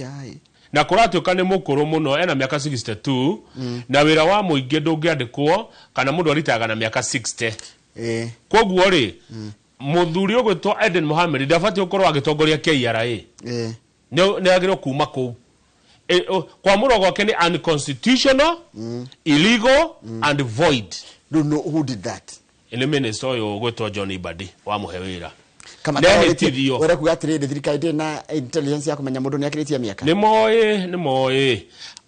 Ĩiya-ĩ. Na kũratuĩka nĩ mũkũrũ mũno, ena mĩaka 62, na wĩra wa mũingĩ ndũngĩandĩkwo kana mũndũ aritaga na mĩaka 60. Kwoguo rĩ, mũthuri ũgwĩtwo Aden Mohamed ndabatiĩ gũkorwo agĩtongoria KRA. Nĩ agĩrĩirwo kuma kũu. Kwamũrwo gwake nĩ unconstitutional, illegal and void. Rĩu no, who did that? Nĩ minister ũyũ ũgwĩtwo John Mbadi wamũhe wĩra. Kama Nehĩtithio. Ũrĩa kuga atĩrĩrĩ, thirikari ndĩrĩ na intelligence ya kũmenya mũndũ nĩ akĩrĩtie mĩaka. Nĩ moĩ, nĩ moĩ.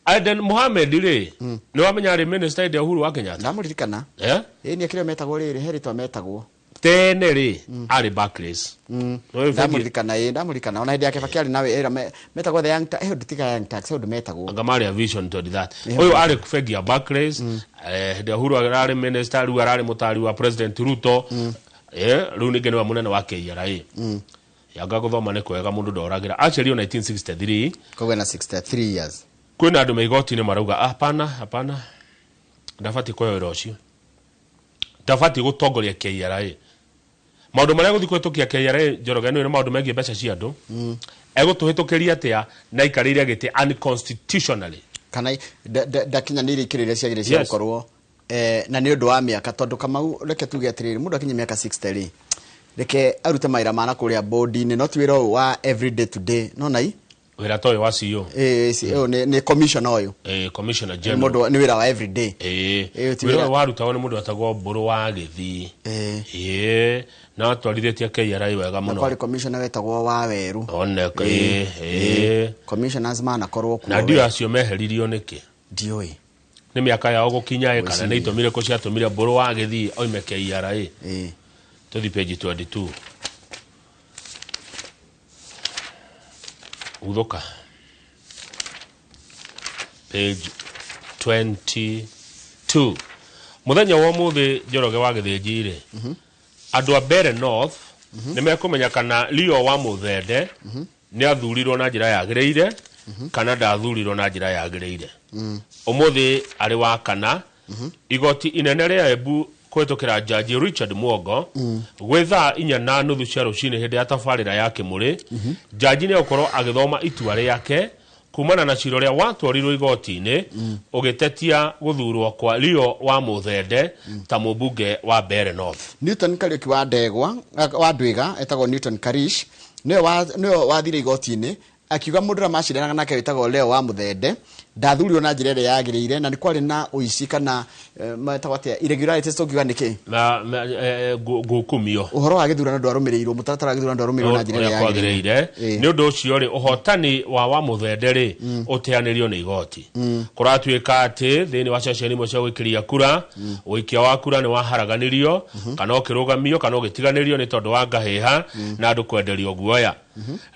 Aden Mohamed rĩ, nĩ wamenya arĩ minister hĩndĩ ya Uhuru wa Kenyatta? Ndamũririkana. Eh? Ĩĩ nĩ akĩrĩ metagwo rĩrĩ, he rĩtwa metagwo. Tene rĩ, arĩ Barclays. Nĩ ũĩ bengi- Ndamũririkana, ĩĩ ndamũririkana. Ona hĩndĩ ya Kibaki arĩ na wĩra metagwo the Young Turks, eh, tiga Young Turks, he ũndũ metagwo. Anga marĩ a Vision 2030. Ũyũ arĩ bengi ya Barclays, hĩndĩ ya Uhuru ararĩ minister, rĩu ararĩ mũtari wa President Ruto. Rĩu ningĩ nĩwe mũnene wa KRA. Yanga gũthoma nĩ kwega, mũndũ ndoragĩra. Aciarirwo 1963. Koguo ena 63 years. Kwĩna andũ me igoti-inĩ marauga hapana, hapana, ndabatiĩ kũheo wĩra ũcio, ndabatiĩ gũtongoria KRA. Maũndũ marĩa gũthiĩ kũhĩtũkia KRA, Njoroge, nĩ maũndũ megiĩ mbeca cia andũ. Egũtũhĩtũkĩria atĩa na aikarĩire gĩtĩ unconstitutionally? Kana ndakinyanĩirie ikĩro iria ciagĩrĩire cia gũkorwo, na nĩ ũndũ wa mĩaka, tondũ Kamau, reke tuge atĩrĩrĩ, mũndũ akinyia mĩaka 60 rĩ, reke arute mawĩra ma na kũrĩa board-inĩ, no ti wĩra ũyũ wa every day to day, no nai Wĩra ta ũyũ wa CEO. Ũyũ nĩ commissioner ũyũ. Commissioner Nĩ General. mũndũ, nĩ wĩra wa every day. Ti wĩra wĩra ũyũ warutagwo nĩ mũndũ wetagwo Mbũrũ wa Gĩthii. Na atwarithĩtie KRA wega Na mũno. kwarĩ commissioner wetagwo wa Weru. Oneka, Commissioners manakorwo kuo. Na ndio acio meheririo nĩkĩ? Ndiũĩ. Nĩ mĩaka yao gũkinya ĩ, kana nĩ itũmi irĩkũ ciatũmire Mbũrũ wa Gĩthii oime KRA? Tũthi page 22. Uthoka. Page 22. Mũthenya wa ũmũthĩ, Njoroge wa Gĩthĩnji rĩ, andũ a Mbeere North nĩ mekũmenya kana Leo wa Mũthende nĩ athurirwo na njĩra yagĩrĩire kana ndathurirwo na njĩra yagĩrĩire. Ũmũthĩ arĩ wa kana, igoti inene rĩa Embu kũhĩtũkĩra Jaji Richard Mwongo gwĩ thaa inya na nuthu cia rũcinĩ hĩndĩ ya tabarĩra ya Kĩmũrĩ, jaji nĩ egũkorwo agĩthoma itua rĩake kumana na cira ũrĩa watwarirwo igoti-inĩ ũgĩtetia gũthurwo kwa Leo wa Mũthende ta mũmbunge wa Mbeere North. Newton Kariũki wa Ndegwa, wa Ndwiga, etagwo Newton Karish, nĩwe wathire igoti-inĩ akiuga mũndũ ũrĩa macindanaga nake wĩtagwo Leo wa Mũthende ndathurirwo na njĩra ĩrĩa yagĩrĩire, na nĩ kwarĩ na ũici kana, metagwo atĩa, irregularities, tũngiuga nĩkĩ? Na ngukumio. Ũhoro wa gĩthurano ndwarũmĩrĩirwo, mũtaratara wa gĩthurano ndwarũmĩrĩirwo na njĩra ĩrĩa ũrĩa yagĩrĩire. Kwagĩrĩire. Nĩ ũndũ ũcio rĩ, ũhotani wa Mũthende rĩ, ũteanĩrio nĩ igoti. Kũratuĩka atĩ thĩinĩ wa ceceni imwe cia gũikĩria kura, ũikia wa kura nĩ waharaganirio kana ũkĩrũgamio kana ũgĩtiganĩrio nĩ tondũ wa ngahĩha na andũ kwenderio guoya.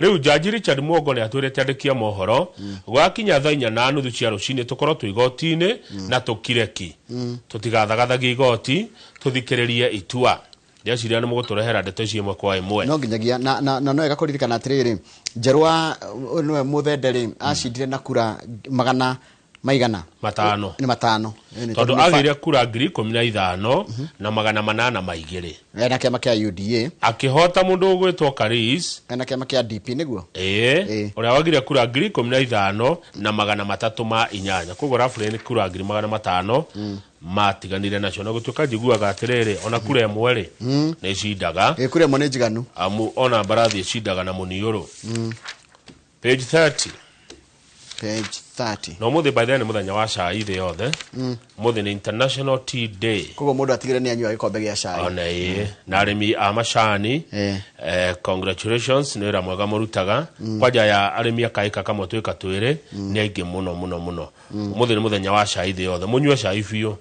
Rĩu Jaji Richard Mwongo nĩ atwĩrĩte andĩki a mohoro, gwakinya thaa inya na nuthu cia rũcinĩ tũkorwo twĩ igoti-inĩ na tũkire ki, tũtigathagathagie igoti, tũthikĩrĩrie itua. Ndĩreciria nĩ mũgũtũrehera ndeto ici ĩmwe kwa ĩmwe. No nginyagia na no wega kũririkana atĩrĩrĩ, Njerwa ũyũ nĩwe Mũthende rĩ, acindire na kura magana maigana? Matano. Nĩ matano. Nĩ tondũ tondũ nĩ agĩire kura 15,802. Ena kĩama kĩa UDA. Akĩhota mũndũ ũgwĩtwo Karis. Ena kĩama kĩa DP nĩguo? Ĩĩ, ũrĩa wagire kura 15,308. Koguo roughly nĩ kura 500,000 matiganire nacio. Na gũtuĩka njiguaga atĩrĩrĩ, ona kura ĩmwe rĩ, nĩ icindaga. Ĩĩ, kura ĩmwe nĩ njiganu. Amu ona mbarathi ĩcindaga na mũniũrũ. Page 30. Page 30. Na ũmũthĩ by the way nĩ mũthenya wa cai thĩ yothe. Ũmũthĩ nĩ International Tea Day. Koguo mũndũ atigĩre nĩ anyua gĩkombe gĩa cai. Ona ĩĩ, na arĩmi a macani, congratulations, nĩ wĩra mwega mũrutaga. Kwanja ya arĩmi a kaĩka kamwe twĩka twĩrĩ nĩ aingĩ mũno mũno mũno. Ũmũthĩ nĩ mũthenya wa cai thĩ yothe, mũnyue cai biũ.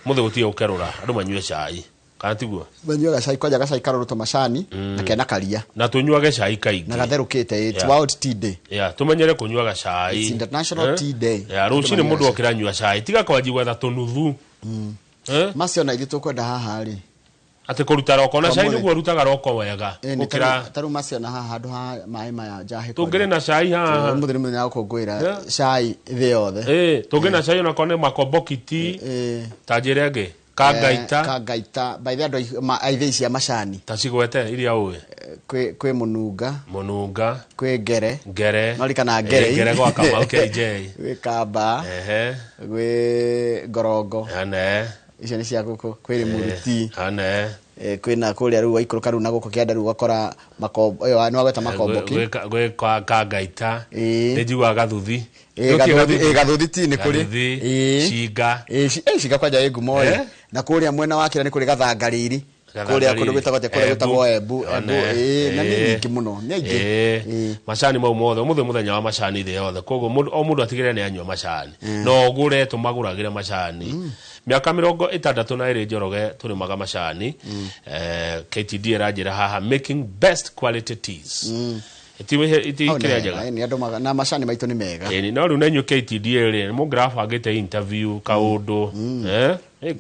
Ũmũthĩ gũtirĩ gũkerũra, andũ manyue cai, kana tiguo? Manyuaga cai, kwanja gacai karũrũtwo macani na kena karia. Na tũnyuage cai kaingĩ. Na gatherũkĩte. It's World Tea Day. Yeah, tũmenyere kũnyuaga cai. It's International Tea Day. Yeah, rũcinĩ mũndũ okĩra nyua cai, tiga kwanji gwetha tũnuthu. Macio na ithuĩ tũkwenda haha rĩ. Atĩ kũruta roko na cai. Ũmũthĩ. Nĩguo rutaga roko wega. Ĩ, nĩ gũkĩra tarĩu macio na haha handũ ha maĩ maya njahĩ. Tũngĩrĩ na cai haha. Ũmũthĩ nĩ mũthenya wa gũkũngũĩra cai thĩ yothe. Ĩ, tũngĩ na cai onakorwo nĩ makombokiti. Ta njĩra ĩngĩ. Kangaita. Kangaita by the andũ aithĩ cia macani. Ta cigwete iria ũĩ. Kwĩ Mũnunga. Mũnunga. Kwĩ Ngere. Ngere. No rikana Ngere. Ngere gwa Kamau KJ. Gwĩ Kamba. Ehe. Gwĩ Ngorongo. Ane. Icio nĩ cia gũkũ. Kwĩ Rĩmuruti. Ane. Kwĩna kũrĩa rĩu waikũrũka rĩu na gũkũ kĩanda rĩu ũgakora makombo ĩyo nĩ wagweta makomboki. Gwĩ Kangaita. Ĩĩ. Nĩ njiguaga Gathuthi. Gathuthi ti nĩ kũrĩ. Gathuthi. Cinga. Cinga kwanja ĩ ngumo ĩ. Na kũrĩa mwena wa kĩrĩa nĩ kũrĩ Gathangariri. Kũrĩa kũndũ gwĩtagwo atĩa, kũrĩa gwĩtagwo Embu. Embu, ĩĩ, na nĩ nyingĩ mũno, nĩ aingĩ. Macani mau mothe, ũmũthĩ mũthenya wa macani thĩ yothe. Koguo o mũndũ atigĩrĩre nĩ anyua macani. No ũgũre tũmagũragĩre macani. Mĩaka 62 Njoroge tũrĩmaga macani. KTD ĩranjĩra haha making best quality teas. Iti kĩrĩa njega. Nĩ andũ na macani maitũ nĩ mega. Ĩni no rĩu na inyuĩ KTD rĩ, mũngĩrabangĩte interview kaũndũ.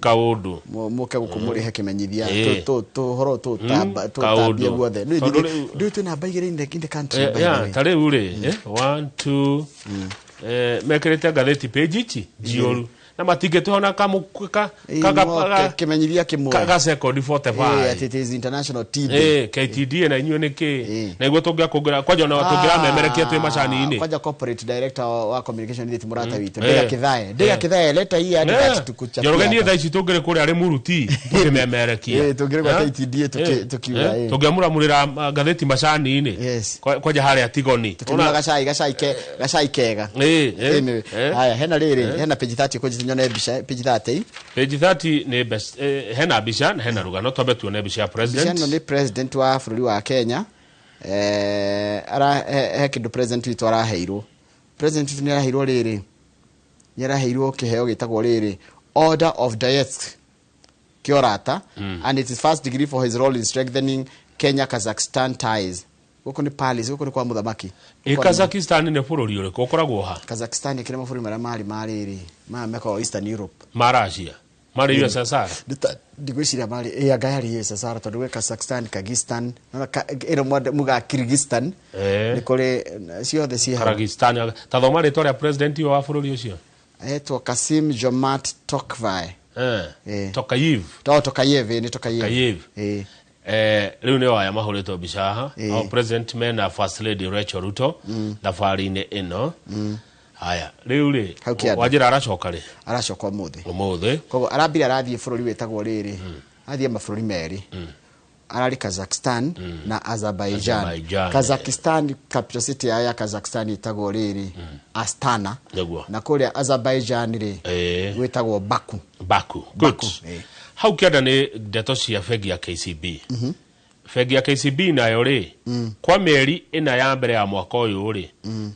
Kaũndũ. Mũke gũkũ mũrĩhe kĩmenyithia tũhoro tũtambie guothe. Rĩu twĩ namba 2 in the country. Ta rĩu rĩ, 1 2 mekĩrĩte ngathĩti page ici njiyũru. Na matingĩtũhona kĩmenyithia kĩmwe. Ka second 45. It is international tea day. KTD na inyuĩ nĩkĩ? Na iguo tũngĩakũngĩra kwanja ona tũngĩramemerekia twĩ macani-inĩ. Kwanja corporate director wa communication ithe mũrata witũ. Ndega Kithae. Ndega Kithae leta hii advert tukuchapia. Njoroge niĩ thaa ici tũngĩrĩ kũrĩa Rĩmuruti tũkĩmemerekia. Tũngĩrĩ gwa KTD tũkiuga. Tũngĩamũramũrĩra ngathĩti macani-inĩ. Kwanja harĩa Tigoni. Tũkĩnyua gacai kega. Haya hena rĩrĩ hena page 30 kũnjĩte nyone mbica page 30. Page 30 nĩ best, hena mbica na hena rũgano twambe tuone mbica ya president. Mbica ĩno nĩ president wa bũrũri wa Kenya. He kĩndũ president witũ araheirwo. President witũ nĩ araheirwo rĩrĩ. Nĩ araheirwo kĩheo gĩtagwo rĩrĩ Order of Diets Kiorata, and it is first degree for his role in strengthening Kenya Kazakhstan ties. Gũkũ nĩ palace, gũkũ nĩ kwa mũthamaki. Kazakhstan nĩ bũrũri ũrĩkũ ũkoragwo ha? Kazakhstan nĩ kĩrĩa mabũrũri marĩa marĩ marĩrĩ maya mekoragwo Eastern Europe. Ma Russia. Marĩ USSR. Ndigwĩciria marĩ anga yarĩ USSR tondũ gwĩ Kazakhstan, Kyrgyzstan, ĩno muga Kyrgyzstan. Nĩ kũrĩ ciothe ciĩ hau. Kyrgyzstan. Ta thoma rĩtwa rĩa president wa bũrũri ũcio. Etwo Kasim Jomart Tokvae. Tokayev. Tokayev, nĩ Tokayev. Rĩu nĩo aya mahũrĩtwo mbica haha. O president mena first lady Rachel Ruto thabarĩ-inĩ ĩno. Haya, rĩu rĩ Wanjĩra aracoka rĩ? Aracoka ũmũthĩ. Ũmũthĩ. Koguo arambire arathiĩ bũrũri wĩtagwo rĩrĩ. Athiĩ mabũrũri merĩ. Ararĩ Kazakhstan na Azerbaijan. Kazakhstan capital city ya Kazakhstan ĩtagwo rĩrĩ Astana. Na kũrĩa Azerbaijan rĩ gwĩtagwo Baku. Baku. Good. Hau kĩanda nĩ ndeto cia bengi ya KCB. Bengi ya KCB nayo rĩ kwa mĩeri ĩna ya mbere ya mwaka ũyũ rĩ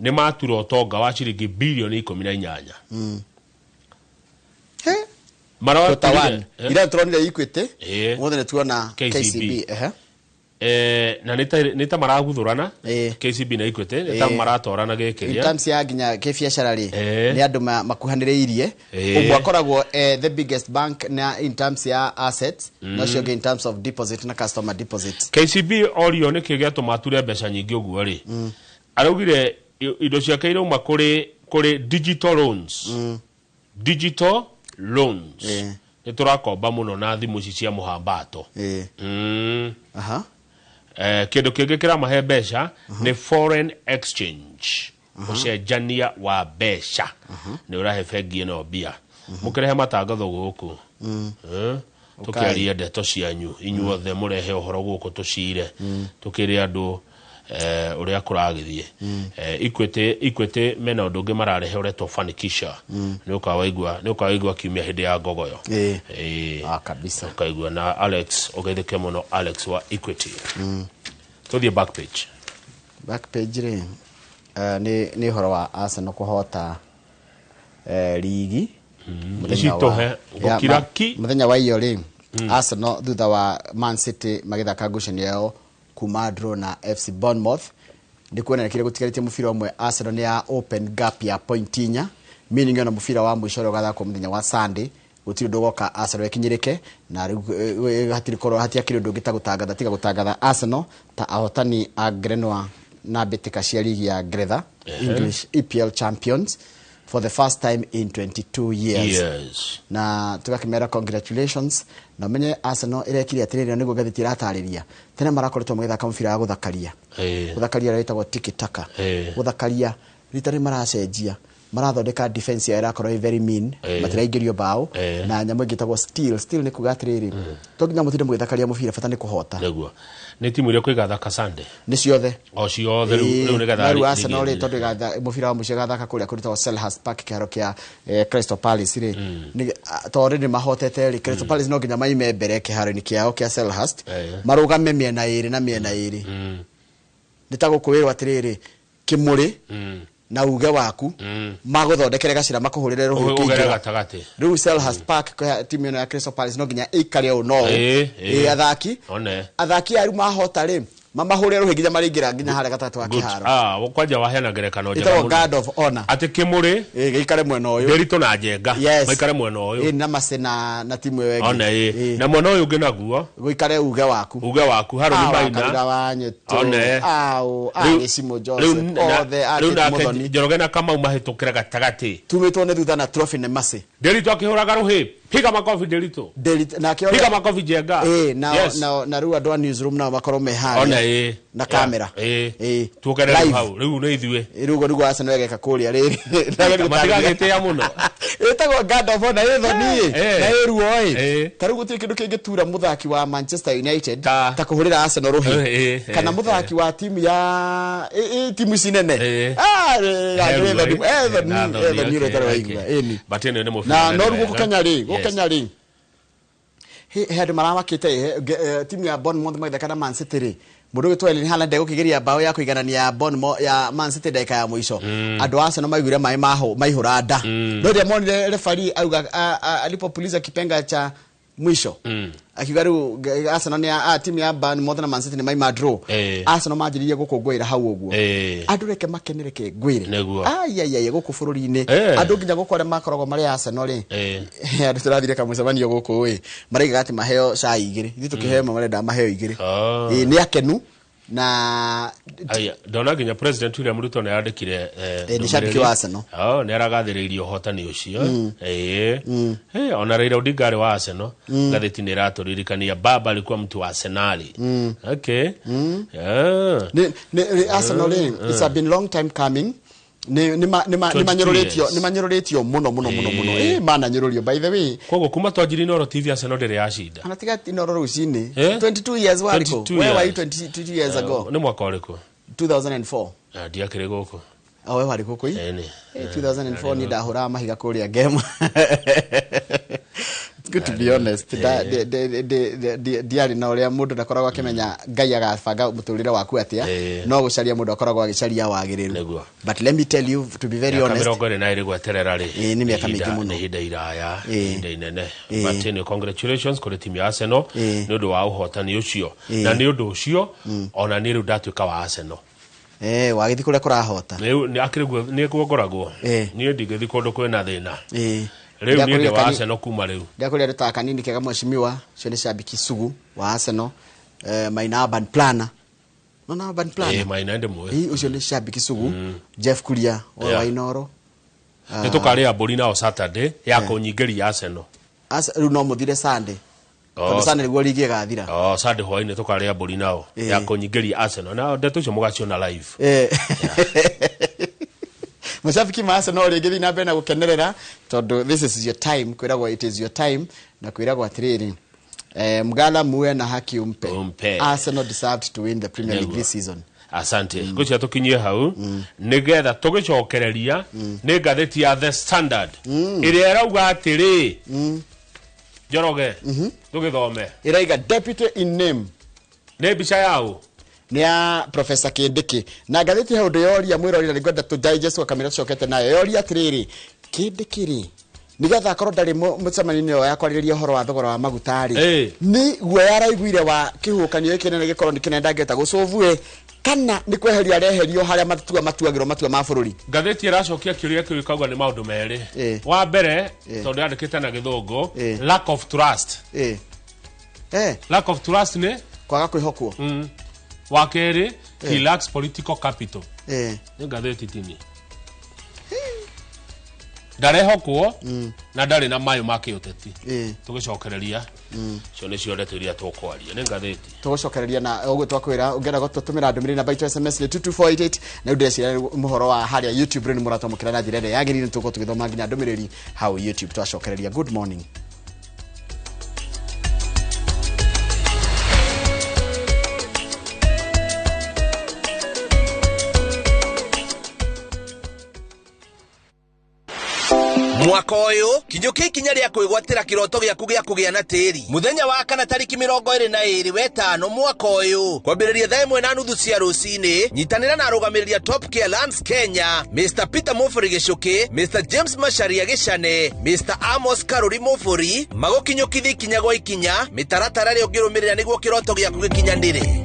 nĩ matura ũtonga wa ciringi bilioni 18. Marotura ira turonire Equity mothe nĩ tuona KCB. Na nĩ ta maraguthũrana KCB na Equity nĩ ta maratorana gĩkĩria. In terms ya nginya kĩbiacara rĩ nĩ andũ makuhanĩrĩirie. Ũmwe akoragwo the biggest bank na in terms ya assets na ũcio ũngĩ in terms of deposit na customer deposit. KCB orio nĩkĩ gĩatũma ature mbeca nyingĩ ũguo rĩ araugire indo ciake irauma kũrĩ digital loans. Digital loans. Nĩ tũrakomba mũno na thimũ ici cia mũhambato. Kĩndũ kĩngĩ kĩramahe mbeca nĩ foreign exchange. Ũcenjania wa mbeca nĩ ũrahe bengi ĩno mbia. Mũkĩrehe matangatho gũkũ tũkĩarie ndeto cianyu inyuothe mũrehe ũhoro gũkũ tũcire tũkĩre andũ ũrĩa kũragĩthiĩ. Equity mena ũndũ ũngĩ mararehe ũretwo Fanikisha. Nĩ ũkawaigua kiumia hĩndĩ ya ngogoyo. Kabisa. Ũkaigua na Alex ũgeithĩke mũno Alex wa Equity. Tũthiĩ back page. Back page rĩ nĩ ũhoro wa Arsenal kũhota ligi. Mũthenya wa iyo rĩ Arsenal thutha wa Man City magĩthaka ngucanio yao kuma draw na FC Bournemouth. Nĩ kuonekire gũtigarĩtie mũbira ũmwe Arsenal nĩ ya open gap ya point 4 meaning ona mũbira wa mũico ũrĩa ũgathakwo mũthenya wa Sunday gũtirĩ ũndũ ũgoka Arsenal ĩkinyĩrĩke na rĩu hatirĩ korwo hatiakĩrĩ ũndũ ũngĩ ta gũtangatha tiga gũtangatha Arsenal ta ahotani a Ngerenwa na mbĩtĩka cia ligi ya Ngeretha English EPL Champions. For the first time in 22 years. Yes. Na tũgakĩmera congratulations, na menye Arsenal ĩrekire atĩrĩrĩ, nĩguo ngathĩti ĩratarĩria, tene marakoretwo magĩthaka mũbira wa gũthakaria, gũthakaria ĩrĩa ĩtagwo tiki taka, gũthakaria. Rita rĩ maracenjia, marathondeka defense yao, ĩrakorwo ĩ very mean, matiraingĩrio bao, na nyamũ ĩngĩ ĩtagwo steel. Steel nĩ kuga atĩrĩrĩ, to nginya mũtinde mũgĩthakaria mũbira, bata nĩ kũhota. Nĩguo nĩ timu irĩkũ igathaka Sunday? Nĩ ciothe. O ciothe rĩu rĩu nĩgetha Na rĩu Arsenal rĩ, ligi tondũ mũbira wa mũico ĩgathaka kũrĩa kũrĩtagwo Selhurst Park, kĩharo kĩa Crystal Palace rĩ, tondũ nĩ mahotete rĩ, Crystal Palace no nginya maime mbere kĩharo-inĩ kĩao kĩa Selhurst, marũgame mĩena ĩrĩ na mĩena ĩrĩ. Nĩ ta gũkwĩrwo atĩrĩrĩ, kĩmũrĩ na uge waku magũthondekere gacĩra makũhũrĩre rũhĩ ũgere ũkĩingĩra. Gatagatĩ. Rĩu Selhurst Park timu ĩno ya Crystal Palace no nginya ĩikare ũũ no ũũ. Ĩĩ. Ĩĩ, athaki One. athaki aya rĩu mahota rĩ, mamahũrĩre rũhĩ nginya marĩingĩra nginya harĩa gatagatĩ wa Good. kĩharo. Ah, kwanja waheana ngerekano njega Ĩtagwo mũno. guard of honor. Atĩ kĩmũrĩ, Ĩĩ, gĩikare mwena ũyũ. Ndĩritũ na Njenga Yes. maikare mwena ũyũ. Ĩĩ, na Mace na timu ĩyo ĩngĩ. One ĩ. Ĩĩ. Na mwena ũyũ ũngĩ naguo gũikare uge waku. Uge waku Harũni Ah, Maina. Wakarura wa Nyetũ, One. au a Rĩu- Gĩcimũ rĩu Joseph, othe a rĩu Kate nake Muthoni. Njoroge na Kamau mahĩtũkĩre gatagatĩ. Tumĩtwo nĩ thutha na trophy nĩ Mace. Ndĩritũ akĩhũraga rũhĩ, piga makobi Ndĩritũ. Nake Piga makobi Njenga. Ĩĩ, na Yes. na rĩu andũ a newsroom nao makorwo me harĩa One ĩ. na kamera. Ĩ. Ĩĩ. Tuokere rĩu Live. hau rĩu nĩ ithuĩ. Rĩu ũguo nĩguo Arsenal ĩgeka kũrĩa rĩrĩ. Matigagĩtĩa mũno. Ĩtagwo guard of honor, ĩ thoni ĩ, na ĩ ruo ĩ. Ta rĩu gũtirĩ kĩndũ kĩngĩtura mũthaki wa Manchester United ta kũhũrĩra Arsenal rũhĩ, kana mũthaki wa timu ya timu ici nene. Ah, He ĩ ruo, thoni, ĩ. ĩ thoni, Na ĩ thoni, thoni, okay, ũrĩa okay. waigua, ĩni. But ĩno nĩ mũbira Na no nene rĩu gũkũ wega. Kenya rĩ, gũkũ Yes. Kenya rĩ, he andũ maramakĩte timu ya Bournemouth magĩthaka na Man City rĩ, mũndũ ũgĩtwo Erling Haaland egũkĩgeria bao ya kũiganania ya Bournemouth ya Man City ndagĩka ya mũico. Andũ a Arsenal maiguire maĩ maihũra nda, no rĩrĩa monire referee auga alipopuliza kipenga cha mwisho, akiuga rĩu Arsenal nĩ timu ya Bournemouth na Man City nĩ maima draw, Arsenal manjĩrĩirie gũkũngũĩra hau ũguo. Andũ reke makenere, ke ngwĩre. Nĩguo. Aiaiai, gũkũ bũrũri-inĩ, andũ nginya gũkũ arĩa makoragwo marĩ Arsenal rĩ, andũ tũrathire kamũcemanio gũkũ ĩ, maraigaga atĩ maheo cai igĩrĩ, ithuĩ tũkĩheo ĩmwe, marenda maheo igĩrĩ. Ĩ, nĩ akenu na Aya, ndona nginya President William Ruto nĩ arandĩkire Nĩ shabiki wa Arsenal. Oh, nĩ aragathĩrĩirie ũhotani ũcio. Ĩĩ. Ona Raila Odinga arĩ wa Arsenal. Ngathĩti nĩ ĩratũririkania baba alikuwa mtu wa Arsenali. Okay. Yeah. Nĩ Arsenal rĩ, it's a been long time coming. Nĩ 22 manyũrũrĩtio, years. nĩ manyũrũrĩtio mũno mũno mũno mũno. Ĩ, mananyũrũrio by the way. Koguo kuma twanjirie Inooro TV, Arsenal ndĩrĩ yacinda. Ana tiga Inooro rũcinĩ. Eh? 22 years warĩkũ? 22 Where were you years. 22 years ago? Nĩ mwaka ũrĩkũ? 2004. Ah, ndiakĩrĩ gũkũ. Oh, we warĩ gũkũ ĩ? Ĩni. 2004 ni ndahũraga mahiga kũrĩa ngema. It's good to be honest. Ndiarĩ na ũrĩa mũndũ ndakoragwo akĩmenya Ngai agabanga mũtũrĩre waku atĩa, no gũcaria mũndũ akoragwo agĩcaria wagĩrĩru. But let me tell you, to be very Mĩaka honest, 22 gweterera rĩ, Ĩĩ, nĩ mĩaka mĩingĩ mũno. nĩ ihinda iraya, ihinda inene. But anyway, congratulations kũrĩ timu ya Arsenal nĩ ũndũ wa ũhotani ũcio, na nĩ ũndũ ũcio ona niĩ rĩu ndatuĩka wa Arsenal. Wagĩthiĩ kũrĩa kũrahota. Rĩu nĩ akĩrĩ guo nĩ ngoragwo. Niĩ ndingĩthiĩ kũndũ kwĩna thĩna. Rĩu niĩ ndĩ wa Arsenal kuma rĩu. Ndakũrĩa andũ ta kanini kega, mheshimiwa ũcio nĩ shabiki sugu wa Arsenal, Maina Urban Planner, nona Urban Planner? Ĩĩ, Maina ndĩmũĩ. Ĩĩ, ũcio nĩ shabiki sugu. Jeff Kuria wa wa Inooro. Nĩ tũkarĩa mbũri nao Saturday ya kũnyingĩria Arsenal. Rĩu no mũthire Sunday, tondũ Sunday nĩguo ligi ĩgathira. Oh, Sunday hwainĩ tũkarĩa mbũri nao ya kũnyingĩria Arsenal, na ndeto icio mũgaciona live. Mashabiki ma Arsenal rĩngĩ thiĩ na mbere na gũkenerera, tondũ this is your time. Kwĩragwo it is your time, na kwĩragwo atĩrĩrĩ, mgala muwe na haki umpe. Umpe. Arsenal deserved to win the Premier League Nĩguo. this season. Asante. Ngwĩciria tũkinyie hau nĩgetha tũgĩcokereria nĩ ngathĩti ya The Standard ĩrĩa ĩrauga atĩrĩ, Njoroge, tũgĩthome. Ĩraiga deputy in name. Nĩ mbica yaũ? Nĩ ya Professor Kindiki, na ngathĩti hau ndĩyoria mwĩrori, na nĩngwenda tũ digest kwa kamera tũcokete nayo, yoria atĩrĩrĩ, Kindiki rĩ, nĩgetha akorwo ndarĩ mũcemanio-inĩ ũyũ ya kwarĩrĩria ũhoro wa thogora wa maguta rĩ, nĩ guoya araiguire wa kĩhuhũkanio gĩkĩ kĩnene gĩkorwo nĩ kĩnene ndangĩhota gũcũbu ĩ, kana nĩ kweherio areherio harĩa matua matuagĩrwo matua ma bũrũri? Ngathĩti ĩracokia kĩũria kĩu ĩkauga nĩ maũndũ merĩ. Wa mbere, tondũ yandĩkĩte na gĩthũngũ, lack of trust. Ĩ eh Lack of trust nĩ kwaga kwĩhokwo. Wa kerĩ, he lacks political capital. Nĩ ngathĩti tini. Ndarehokwo na ndarĩ na mayo ma kĩũteti. Tũgĩcokereria cio nĩcio ndeto iria tũkwaria nĩ ngathĩti. Tũgũcokereria na ũguo twakwĩra ũngĩenda gũtũtũmĩra ndũmĩrĩri namba itũ SMS nĩ 22488 na ndĩreciria mũhoro wa harĩa YouTube rĩu nĩ mũratwamũkĩra na njĩra ĩrĩa yagĩrĩire, nĩ tũgũkorwo tũgĩthoma nginya ndũmĩrĩri hau YouTube twacokereria. Good morning. Mwaka ũyũ kinyũkia ikinya rĩa kwĩgwatĩra kĩroto gĩaku gĩa kũgĩa na tĩri mũthenya wa kana tarĩki 25 wetano mwaka ũyũ kwambĩrĩria thaa 1:30 cia rũcinĩ. Nyitanĩra na arũgamĩrĩri a Top Care Lands Kenya, Mr Peter Mufuri Gĩcũkĩ, Mr James Macharia Gĩcane, Mr Amos Karuri Mufuri, magũkinyũkithia ikinya gwa ikinya mĩtaratara ĩrĩa ũngĩrũmĩrĩra nĩguo kĩroto gĩaku gĩkinyanĩre.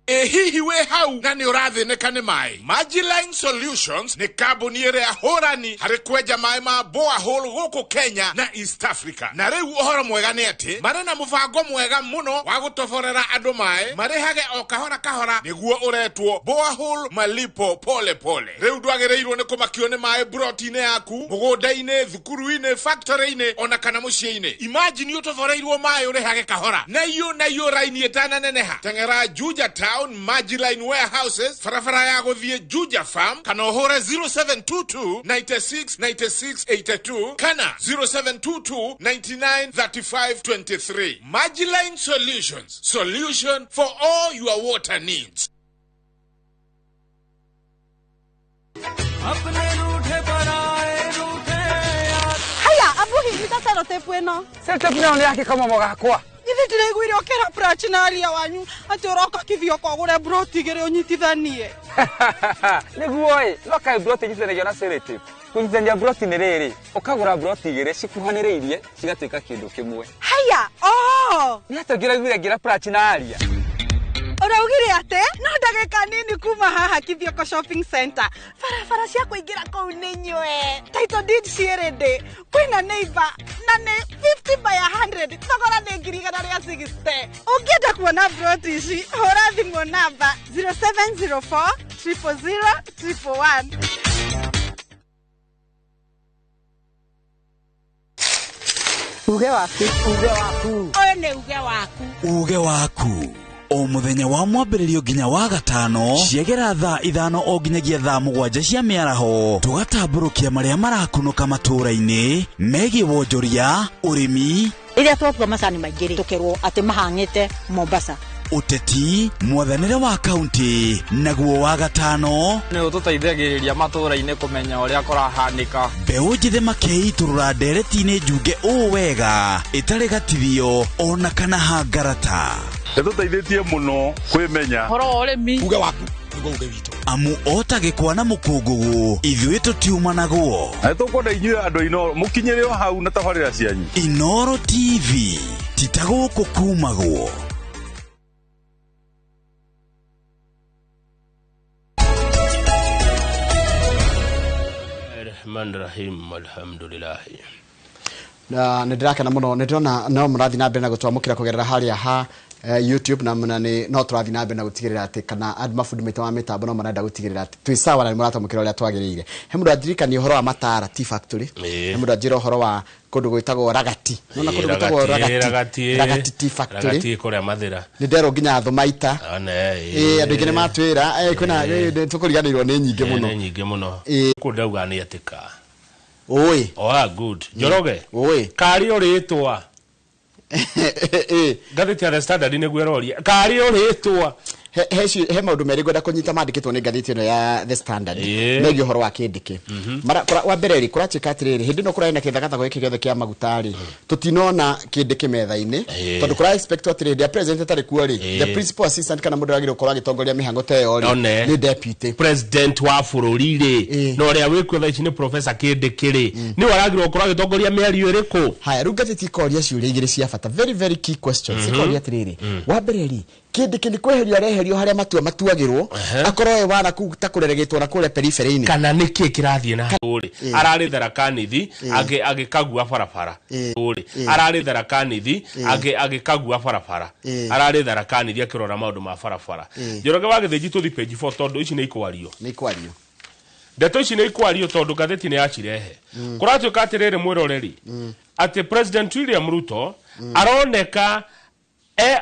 Hihi wĩ hau na nĩ ũrathĩnĩka nĩ maĩ? Magiline Solutions nĩ kambuni ĩrĩa hũrani harĩ kwenja maĩ ma borehole gũkũ Kenya na East Africa. Na rĩu ũhoro mwega nĩ atĩ marĩ na mũbango mwega mũno wa gũtoborera andũ maĩ marĩhage o kahora kahora, nĩguo ũretwo borehole malipo pole pole. Rĩu ndwagĩrĩirwo nĩ kũmakio nĩ maĩ broti-inĩ yaku, mũgũnda-inĩ, thukuru-inĩ, factory-inĩ ona kana mũciĩ-inĩ. Imagine ũtoboreirwo maĩ ũrĩhage kahora na iyo na iyo raini ĩtananeneha. Teng'era Juja Town Magiline Warehouses, barabara ya gũthiĩ Juja Farm, kana ũhũre 0722 96 96 82 kana 0722 99 35 23. Magiline Solutions, solution for all your water needs. Haya, abuhi nita sellotape ĩno. Sellotape nayo nĩ yake kamomo gakwa. Ithe ndĩraiguire ũkĩra Prachinaria wanyu atĩ ũroka Kithioko ũgũre broti igĩrĩ ũnyitithanie. Nĩguo ĩ, no kaĩ broti inyitithanagio na sellotape. Kũnyitithania broti nĩ rĩrĩ, ũkagũra broti igĩrĩ cikuhanĩrĩirie cigatuĩka kĩndũ kĩmwe. Haya, oh! Nĩ atĩa ũngĩraiguire ngĩra Prachinaria? Ũraugire atĩ no ndagĩka nini kuma haha Kithioko Shopping Center, barabara cia kũingĩra kũu nĩ nywe, title deed ciĩ ready, kwĩna neighbor na nĩ 50 by 100, thogora nĩ 160,000. Ũngĩenda kuona broti ici, hũra thimũ namba 0704 000 111. Uge waku, uge waku, ũyũ nĩ uge waku, uge waku. O mũthenya wa mwambĩrĩrio nginya wa gatano ciegera thaa 5 o nginyagia thaa 7 cia mĩaraho, tũgatambũrũkia marĩa marakunũka matũũra-inĩ megiĩ wonjoria, ũrĩmi, rĩrĩa twatua macani maingĩ rĩ, tũkerwo atĩ mahang'ĩte Mombasa, ũteti, mwathanĩre wa kaunti, naguo wa gatano nĩ ũtũteithagĩrĩria matũũra-inĩ kũmenya ũrĩa kũrahanĩka. Mbeũ njĩthĩ makeitũrũra ndereti-inĩ njunge ũũ wega ĩtarĩ gatithio ona kana hangarata. Nĩtũteithĩtie mũno kwĩmenya ũhoro wa ũrĩmi. Uge waku nĩguo uge witũ. Amu ota gĩkwa na mũkũngũgũ ithuĩ tũtiumanagwo. Na nĩtũkwenda inyuĩ andũ a Inooro mũkinyĩre o hau na tabarĩra cianyu. Inooro TV ti ta gũkũ kumagwo. Rahman Rahim, alhamdulillah. Na nĩ ndĩrakena mũno nĩ ndĩrona no mũrathiĩ na mbere na gũtwamũkĩra kũgerera harĩa ha YouTube na nĩ no tũrathiĩ na mbere na gũtigĩrĩra atĩ kana andũ mabundi maitũ ma mĩtambo no marenda gũtigĩrĩra atĩ twĩ sawa na nĩ mũratwamũkĩra ũrĩa twagĩrĩire. He mũndũ andirikania ũhoro wa Matara Tea Factory, he mũndũ anjĩra ũhoro wa kũndũ gwĩtagwo Ragati. Nona kũndũ gwĩtagwo Ragati, Ragati Tea Factory, Ragati kũrĩa Mathĩra. Nĩ nderwo nginya Thũmaita. Andũ aingĩ nĩ matwĩra kwĩna tũkũriganĩirwo nĩ nyingĩ mũno. Nĩ nyingĩ mũno. Kũu ndauga nĩ atĩka. Oi. Oh, good. Njoroge. Oi. Kari ũrĩtwa. Ngathĩti ya The Standard nĩguo ĩroria. Kari ũrĩtwa. He maũndũ merĩ ngwenda kũnyita mandĩkĩtwo nĩ ngathĩti ĩno ya The Standard megiĩ ũhoro wa Kindiki. Wa mbere rĩ, kũratuĩka atĩrĩrĩ, hĩndĩ ĩno kũrarĩ na kĩthagathago gĩkĩ gĩothe kĩa maguta rĩ, tũtinona Kindiki metha-inĩ, tondũ kũra expect atĩrĩrĩ, hĩndĩ ya president atarĩ kuo rĩ, the principal assistant kana mũndũ wagĩrĩirwo gũkorwo agĩtongoria mĩhang'o ta ĩyo rĩ, nĩ deputy president wa bũrũri rĩ, na ũrĩa wĩkuo thaa ici nĩ Professor Kindiki rĩ, nĩwe aragĩrĩirwo gũkorwo agĩtongoria mĩario ĩrĩkũ? Haya, rĩu ngathĩti ikoria ciũria igĩrĩ cia bata, very very key questions. Ikoria atĩrĩrĩ, wa mbere rĩ, Kindiki nĩ kweherio areherio harĩa matua matuagĩrwo, akorwo we wana kuu ta kũreregetwo na kũrĩa periphery-inĩ. Kana nĩkĩ kĩrathiĩ na rĩ ararĩ Tharaka-Nithi agĩkagua barabara rĩ, ararĩ Tharaka-Nithi agĩkagua barabara, ararĩ Tharaka-Nithi akĩrora maũndũ ma barabara. Njoroge wa Gĩthĩnji, tũthi page 4 tondũ ici nĩ ikwario. Nĩ ikwario. Ndeto ici nĩ ikwario tondũ ngathĩti nĩ yacirehe. Kũratuĩka atĩrĩrĩ, mwĩroreri, atĩ President William Ruto aroneka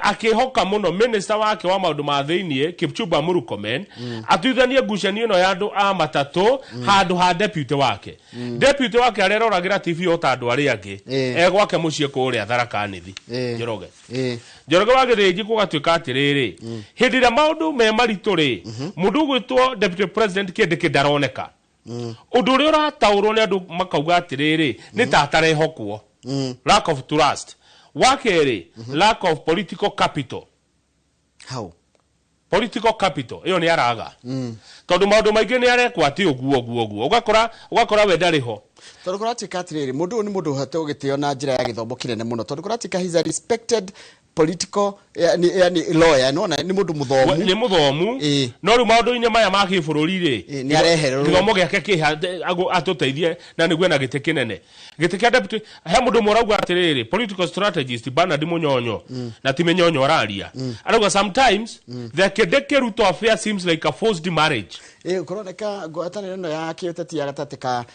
akĩhoka mũno minister wake wa maũndũ ma thĩiniĩ Kipchumba Murkomen atuithanie ngucanio ĩno ya andũ a matatũ handũ ha deputy wake. Deputy wake areroragĩra TV o ta andũ arĩa angĩ e gwake mũciĩ kũrĩa Tharaka Nithi. Njoroge, Njoroge wa Gĩthĩnji, gũgatuĩka atĩrĩrĩ, hĩndĩ ĩrĩa maũndũ me maritũ rĩ, mũndũ ũgwĩtwo deputy president Kindiki ndaroneka. Ũndũ ũrĩa ũrataũrwo nĩ andũ makauga atĩrĩrĩ, nĩ ta atarehokwo, lack of trust. Wa kerĩ, lack of political capital. How? Political capital ĩyo nĩ araga tondũ maũndũ maingĩ nĩ arekwo atĩ ũguo ũguo ũguo, ũgakora we ndarĩ ho. Tondũ kũratuĩka atĩrĩrĩ, mũndũ ũyũ nĩ mũndũ ũhete gũgĩtĩo na njĩra ya gĩthomo kĩnene mũno, tondũ kũratuĩka he's a respected political, yani lawyer, nona nĩ mũndũ mũthomu. Nĩ mũthomu, no rĩu maũndũ-inĩ maya ma kĩbũrũri rĩ, nĩ arehererwo. Gĩthomo gĩake kĩha atũteithie na nĩguo ena gĩtĩ kĩnene, gĩtĩ kĩa deputy. He mũndũ ũmwe ũrauga atĩrĩrĩ, political strategist Bernard Munyonyo, na ti Mĩnyonyo araria, arauga sometimes the Kindiki Ruto affair seems like a forced marriage. Ĩ kũroneka ngwatanĩro ĩno ya kĩũteti ya gatagatĩ ka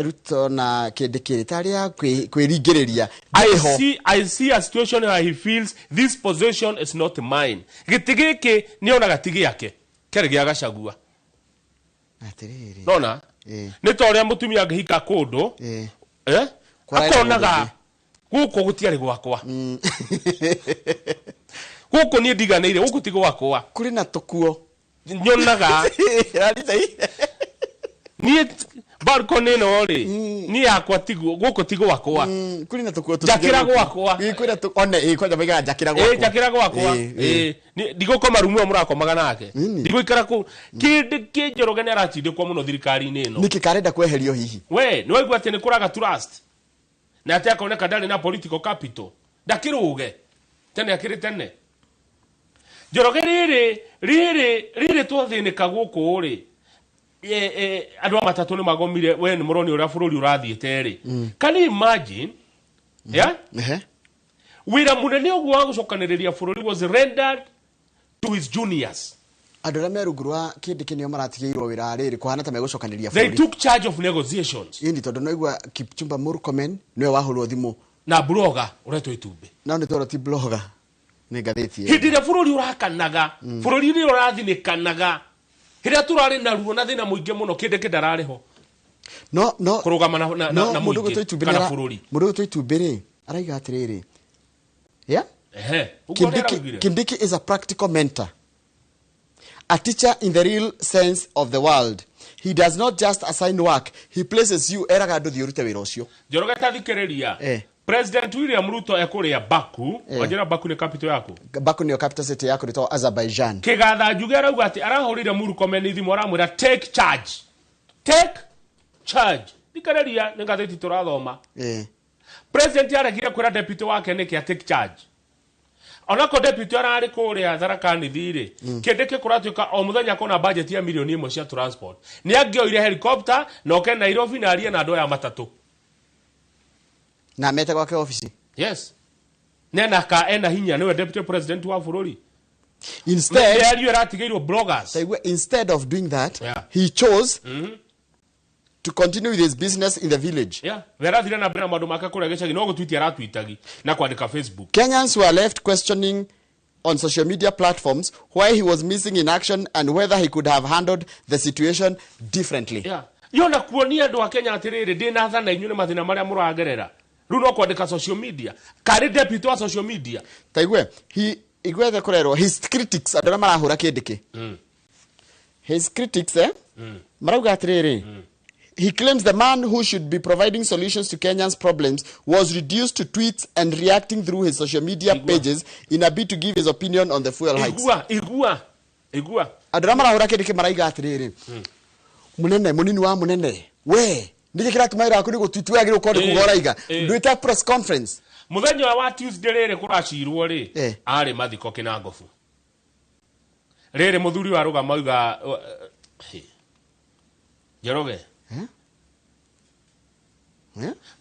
Ruto na Kindiki tarĩ ya kwĩringĩrĩria. I see, I see a situation where he feels this position is not mine. Gĩtĩ gĩkĩ nĩonaga ti gĩake, kĩarĩ gĩa Gachagua. Atĩrĩrĩ. Nona nĩ ta ũrĩa mũtumia angĩhika kũndũ, Kũraĩ na akonaga gũkũ gũtiarĩ gwakwa, gũkũ niĩ ndiganĩire, gũkũ ti gwakwa. Kũrĩ na tũkuo. Nyonaga niĩ balcony ĩno rĩ, niĩ yakwa tiguo, gũkũ ti gwakwa. Kũrĩ na tũkuo. Njakĩra gwakwa. Kwĩna one ĩ kwanja maigaga njakĩra gwakwa. Ĩ njakĩra gwakwa. Ĩ ndigũkoma rumu ĩyo mũrakomaga nake, ndigũikara kũu. Kĩndĩ kĩ Njoroge nĩ aratindĩkwo mũno thirikari-inĩ ĩno. Nĩkĩ karenda kweherio hihi? We nĩ waigua atĩ nĩ kũraga trust na atĩ akoneka ndarĩ na political capital, ndakĩrũge tene akĩrĩ tene. Njoroge, rĩrĩ rĩrĩ rĩrĩ twathĩnĩka gũkũ rĩ, andũ a matatũ nĩ magomire. We nĩ mũroni ũrĩa bũrũri ũrathiĩte rĩ, can you imagine, yeah? Wĩra mũnene ũguo wa gũcokanĩrĩria bũrũri was rendered to his juniors. Andũ arĩa me rungu rwa Kindiki nĩo maratigĩirwo wĩra rĩrĩ kũhana ta megũcokanĩrĩria They bũrũri. took charge of negotiations. Ĩni tondũ noigua Kipchumba Murkomen nĩwe wahũrwo thimũ na blogger ũretwo itumbĩ. No nĩ tondũ ti blogger, nĩ ngathĩti ĩyo. Hĩndĩ ĩrĩa bũrũri ũrakanaga, bũrũri ũrĩa ũrathinĩkanaga, hĩrĩa tũrarĩ na ruo na thĩna mũingĩ mũno, Kindiki ndararĩ ho no kũrũgama na no na mũndũ mũingĩ ũgwĩtwo Itumbĩ kana bũrũri. Mũndũ ũgwĩtwo Itumbĩ rĩ, araiga atĩrĩrĩ, yeah? Ehe, ũguo nĩ Kindiki, araugire. Kindiki is a practical mentor, a teacher in the real sense of the world. He does not just assign work, he places you. Eraga andũ thiĩ ũrute wĩra ũcio. Njoroge, ta thikĩrĩria. President William Ruto ekũrĩa Baku. Wanjĩra Baku nĩ capital yaku? Baku nĩyo capital city ya kũrĩtwo Azerbaijan. Kĩgatha Njuge arauga atĩ arahũrĩire Murkomen thimũ, aramwĩra take charge, take charge. Thikĩrĩria, nĩ ngathĩti tũrathoma. President aregire kwĩra deputy wake nĩkĩ take charge, onako deputy ararĩ kũrĩa Tharaka Nithi rĩ. Kindiki kũratuĩka o mũthenya kũna budget ya mirioni 1 cia transport. Nĩ angĩoire helicopter na oke Nairobi na arie na andũ aya matatũ. Na mete gwake ofici. Yes, nena ka ena hinya, niwe deputy president wa bũrũri. Instead, mĩario ĩratigĩirwo bloggers. Taigua, instead of doing that, he chose to continue with his business in the village. Yeah, we arathire na mbere na maũndũ make kũrĩa gĩcagi, no gũtwiti aratwitagi na kwandĩka Facebook. Kenyans were left questioning on social media platforms why he was missing in action and whether he could have handled the situation differently. Yeah. Yona kuonia andũ a Kenya atĩrĩrĩ, ndĩ na tha na inyuĩ nĩ mathĩna marĩa mũragerera, rĩu no kwandĩka social media karĩ deputy wa social media. Taigue, he igwethe kũrerwo his critics, andũ arĩa marahũra Kindiki. His critics marauga atĩrĩrĩ, he claims the man who should be providing solutions to Kenyans' problems was reduced to tweets and reacting through his social media pages in a bid to give his opinion on the fuel hikes. Igua, igua, igua. Andũ arĩa marahũra Kindiki maraiga atĩrĩrĩ, mũnene mũnini wa mũnene, we nĩkĩ kĩratũma wĩra waku nĩ gũtwit? We agĩrĩirwo gũkorwo nĩ kuga ũraiga ndwĩta press conference. Mũthenya wa Tuesday rĩrĩ kũracirwo rĩ, arĩ mathiko Kĩnangobu. Rĩrĩ mũthuri wa rũgama auga Njoroge.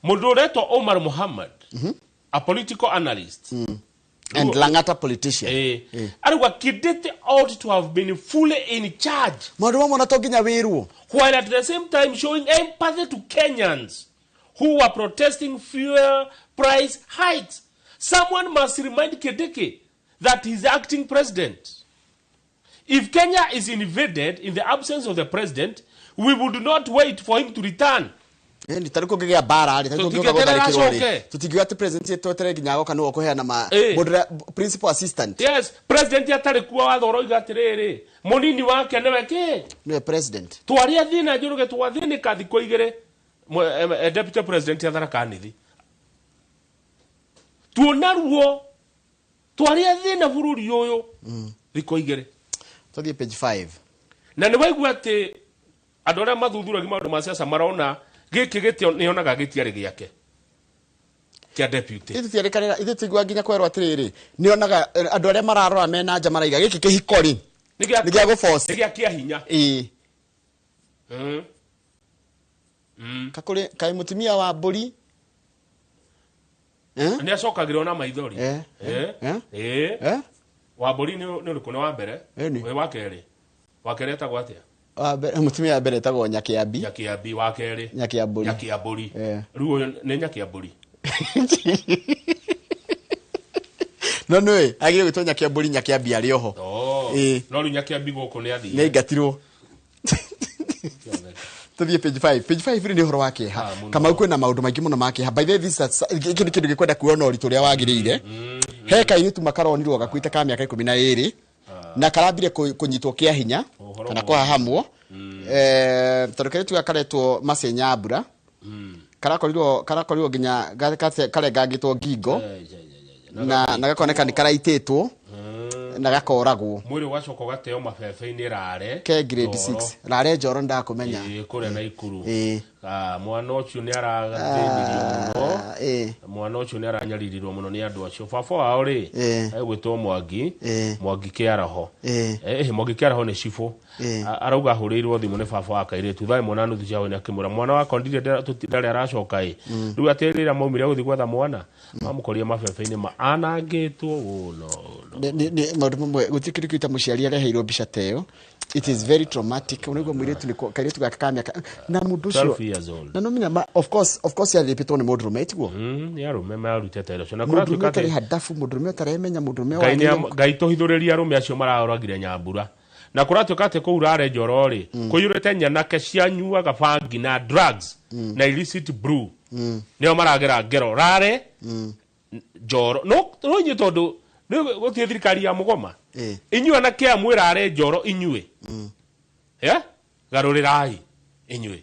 Mũndũ ũretwo Omar Muhammad, a political analyst and Lang'ata politician, arauga Kindiki ought to have been fully in charge maũndũ mamwe na to nginya wĩrwo, while at the same time showing empathy to Kenyans who were protesting fuel price hikes. Someone must remind Kindiki that he's the acting president. If Kenya is invaded in the absence of the president, we would not wait for him to return. Tarä kå ngä gä a mbara rä Tũtingĩeterera acoke. Tå tingiuga atä president twetere nginya agoka nä kũheana ma Ĩ. mũndũ ũrĩa principal assistant. Yes, president atarĩ kuo watho ũroiga atĩrĩrĩ, mũnini wake nĩwe kĩ nĩwe president. Twarĩa thĩna Njoroge, twathĩnĩka thikũ igĩrĩ, deputy president ya Tharaka Nithi tuona ruo twarĩa thĩna bũrũri ũyũ thikũ igĩrĩ. Tũthiĩ page 5. Na nĩ waigua atĩ andũ arĩa mathuthuragia maũndũ ma siasa marona gĩkĩ gĩtĩ nĩonaga gĩtiarĩ gĩake kĩa deputy. Ithuĩ tutiarĩkanĩra, ithuĩ tũiguaga nginya kwerwo atĩrĩrĩ, nĩonaga andũ arĩa mararora mena nja maraiga gĩkĩ kĩhiko rĩ nĩ gĩa nĩ gĩa gũforce. Nĩ gĩa kĩa hinya. Ĩĩ. Kakũrĩ kaĩ mũtumia wa mbũri. Nĩ acokagĩrwo na maithori. Wa mbũri nĩ ũrĩkũ? Nĩ wa mbere? Ĩni. Wĩ wa kerĩ? Wa kerĩ etagwo atĩa? Wa mbere, mũtumia wa mbere etagwo Nyakĩambi. Nyakĩambi. Wa kerĩ? Nyakĩambũri. Nyakĩambũri. Rĩu ũyũ nĩ Nyakĩambũri. No nĩũĩ agĩrĩire gwĩtwo Nyakĩambũri, Nyakĩambi arĩ oho. Oh. Ĩĩ. No rĩu Nyakĩambi gũkũ nĩ athire. Nĩ aingatirwo. Tũthiĩ page 5. Page 5 rĩ nĩ ũhoro wa kĩeha. Mũno. Kamau kwĩna maũndũ maingĩ mũno ma kĩeha. By the way, this is gĩkĩ nĩ kĩndũ gĩkwenda kuona ũritũ ũrĩa wagĩrĩire. He kairĩtu makaronirwo gakuĩte ka mĩaka 12 na karambire kũnyitwo kĩa hinya Ũhoro kana mũũru. kũhahamwo. Tondũ kairĩtu gaka karetwo Macenyambura karakorirwo nginya karengangĩtwo ngingo na gakoneka nĩ karaitĩtwo na gakoragwo. Mwĩrĩ ũgacoka ũgateo mabebe-inĩ Rare. Ke grade Njoro. 6 Rare Njoro ndakũmenya. Ĩĩ, kũrĩa Naikuru. Ĩĩ. Mwana ũcio nĩ arathĩnirio mũno. Ĩĩ. Mwana ũcio nĩ aranyaririrwo mũno nĩ andũ acio. Baba wao rĩ Ĩĩ. egwĩtwo Mwangi. Ĩĩ. Mwangi Kĩaraho. Ĩĩ. Mwangi Kĩaraho nĩ cibũ. Ĩĩ. Arauga ahũrĩirwo thimũ nĩ baba wa kairĩtu thaa ĩmwe na nuthu cia hwaĩ-inĩ akĩmwĩra mwana wakwa ndirĩ ndarĩ aracoka ĩ. Rĩu atĩ rĩrĩa maumire gũthiĩ gwetha mwana mamũkorire mabebe-inĩ ma anangĩtwo ũno ũno. Nĩ maũndũ mamwe gũtirĩ kĩndũ kĩu ta mũciari areheirwo mbica ta ĩyo. It is very traumatic. Ũnaigua mũirĩtu nĩ kairĩtu gaka ka mĩaka na mũndũ ũcio 12 years old. Na no menya of course yarĩpĩtwo nĩ mũndũrũme tiguo. Nĩ arũme marutĩte wĩra ũcio na Mũndũrũme kũratuĩka ũtarĩ atĩ handabu, mũndũrũme ũtaremenya, mũndũrũme Ngai nĩ wagĩrĩire Ngai tũhithũrĩrie arũme acio maroragire Nyambura. Na kũratuĩka atĩ kũu Rare Njoro rĩ kũiyũrĩte nyanake cianyuaga bangi na drugs na illicit brew. Nĩo maragera ngero Rare Njoro. No no inyuĩ tondũ rĩu gũtirĩ thirikari ya mũgoma. Inyuĩ anake a mwĩ Rare Njoro inyuĩ. Garũrĩrai inyuĩ.